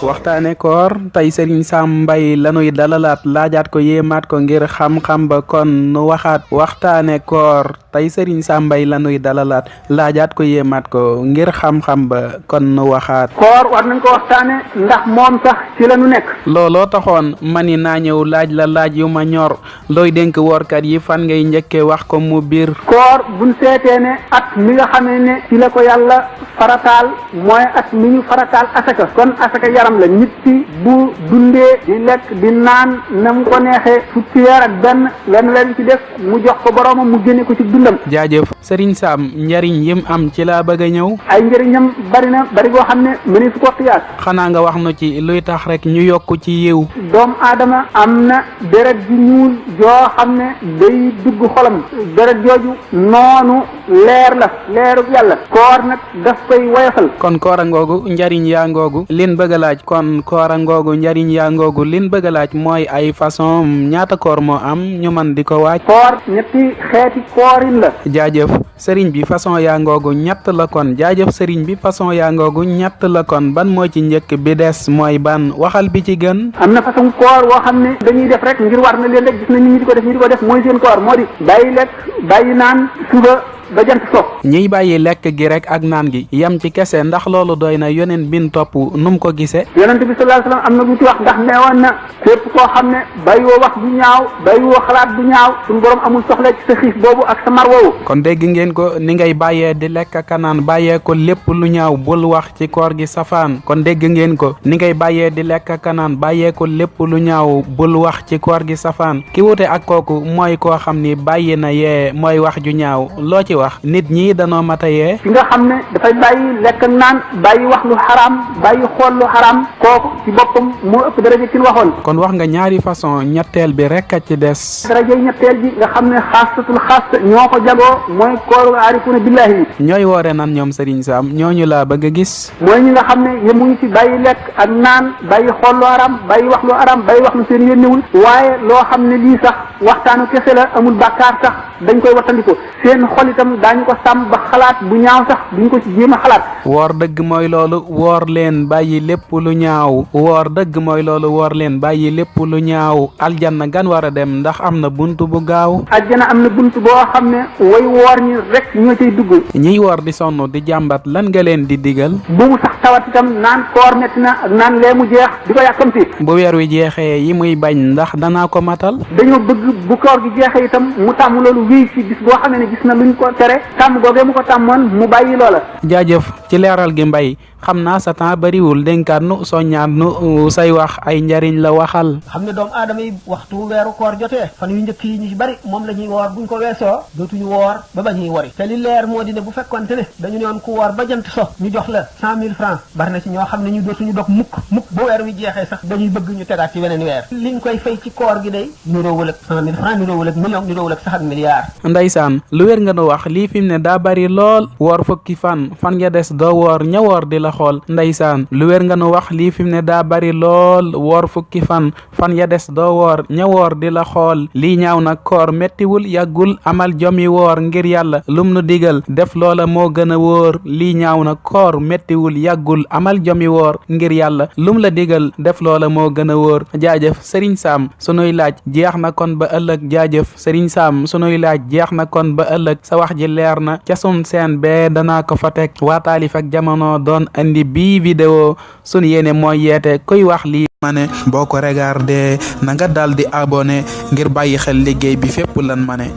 waxtaane koor tey Serigne Sam Mbaye lanuy dalalaat laajaat ko yéemaat ko ngir xam-xam ba kon nu waxaat waxtaane koor tey Serigne Sam Mbaye lanuy dalalaat laajaat ko yéemaat ko ngir xam-xam ba kon nu waxaat. koor war nañ ko waxtaane ndax moom sax ci la nu nekk. looloo taxoon mani naa ñëw laaj la laaj yu ma ñor looy dénk woorkat yi fan ngay njëkke wax ko mu biir. koor buñ seetee ne at mi nga xamee ne ci la ko yàlla farataal mooy at mi ñu farataal asaka kon asaka yaram la nit ki bu dundee di lekk di naan na mu ko neexee fukki weer ak benn leen ci def mu jox ko boroomam mu génne ko ci dundam. jaajëf Serigne Sam njariñ yim am ci laa bëgg a ñëw. ay njëriñam bari goo xam ne mëni su ko xiyaas. xanaa nga wax nu ci luy tax rek ñu yokk ci yiw. doomu aadama am na deret ji ñuul joo xam ne day dugg xolam deret jooju noonu leer la leeru yàlla koor nag daf koy woyofal. kon koora ngoogu njariñ yaa ngoogu lin bëgg a laaj kon koora ngoogu njariñ yaa ngoogu lin bëgg a laaj mooy ay façon ñaata koor moo am ñu man di ko waaj. koor ñetti xeeti koorin la. jaajëf sëriñ bi façon yaa ngoogu ñett la kon jaajëf sëriñ bi façon yaa ngoogu ñett la kon ban moo ci njëkk bi des mooy ban waxal bi ci gën. am na façon koor woo xam ne dañuy def rek ngir war na leen rek gis na nit ñi di ko def mooy seen koor moo di bàyyi lekk bàyyi naan suba ba jant so. ñiy bàyyi lekk gi rek ak naan gi yam ci kese ndax loolu doy na yoneen bin topp nu mu ko gisee. yonent bi sallallahu alayhi wasallam am na lu ci wax ndax neewoon na képp koo xam ne bàyyiwoo wax bu ñaaw bàyyiwoo xalaat bu ñaaw suñu borom amul soxla ci sa xiif boobu ak sa mar woowu. kon dégg ngeen ko ni ngay bàyyee di lekk ak naan bàyyee ko lépp lu ñaaw bul wax ci koor gi safaan kon dégg ngeen ko ni ngay bàyyee di lekk ak naan bàyyee ko lépp lu ñaaw bul wax ci koor gi safaan ki wute ak kooku mooy koo xam ni bàyyi na yee mooy wax ju ñaaw loo ci wax nit ñi danoo mata yee. ki nga xam ne dafay bàyyi lekk ak naan bàyyi wax lu xaraam bàyyi xool lu xaraam kooku ci boppam moo ëpp daraja ki ñu waxoon. kon wax nga ñaari façon ñetteel bi rek a ci des. daraja ñetteel bi nga xam ne xaasatul xaas ñoo ko jagoo mooy kooru aarifuna billahi yi. ñooy woore nan ñoom Serigne Sam ñooñu laa bëgg a gis. mooy ñi nga xam ne yemuñu ci bàyyi lekk ak naan bàyyi xool lu xaraam bàyyi wax lu xaraam bàyyi wax lu seen yénnewul waaye loo xam ne lii sax waxtaanu kese la amul bàkkaar sax dañ koy wattandiku seen xol itam daañu ko sàmm ba xalaat bu ñaaw sax duñ ko ci jéem a xalaat. woor dëgg mooy loolu woor leen bàyyi lépp lu ñaaw woor dëgg mooy loolu woor leen bàyyi lépp lu ñaaw aljanna gan war a dem ndax am na buntu bu gaaw. aljanna am na buntu boo xam ne way woor ñi rek ñoo cay dugg. ñiy woor di sonn di jàmbat lan nga leen di digal. bu mu sax tawat itam naan koor metti na ak naan lee mu jeex di ko yàkkamti. bu weer wi jeexee yi muy bañ ndax danaa ko matal. dañoo bëgg bu koor gi jeexee itam mu tàmm loolu wéy ci bis boo xam ne gis na luñ ko tere tàmm googee mu ko tàmmoon mu bàyyi loola. jaajëf ci leeral gi Mbaye xam naa sa temps bariwul dénkaat nu soññaat nu say wax ay njariñ la waxal. xam ne doomu aadama yi waxtu weeru koor jotee fan yu njëkk yi ñu ci bari moom la ñuy woor buñ ko weesoo dootuñu woor ba ba ñuy wori te li leer moo di ne bu fekkonte ne dañu ne woon ku woor ba jant so ñu jox la 100 000 francs bari na ci ñoo xam ne ñu dootuñu dog mukk bu weer wi jeexee sax dañuy bëgg ñu tegaat ci weneen weer liñ koy fay ci koor gi day niroowul ak 100 000 francs niroowul ak million niroowul ak sax ak milliard. Ndeysaan lu wér nga nu wax lii fi mu ne daa bari lool woor fukki fan ya des doo woor ña woor di la xool ndeysaan lu wér nga nu wax lii fi mu ne daa bari lool woor fukki fan ya des doo woor ña woor di la xool lii ñaaw nag koor mettiwul yàggul amal jomi woor ngir yàlla lum nu digal def loola moo gën a wóor lii ñaaw nag koor mettiwul yàggul amal jomi woor ngir yàlla lum la digal def loola moo gën a wóor jaajëf Serigne Sam sunuy laaj jeex na kon ba ëllëg jaajëf Serigne Sam sunuy laaj jeex na kon ba ëllëg sa wax ji leer na ca sun seen bee danaa ko fa teg waa Taalif ak Jamono doon andi bii vidéo sun yéene mooy yeete kuy wax lii ma ne boo ko regardé na nga dal di abonné ngir bàyyi xel liggéey bi fépp lan ma ne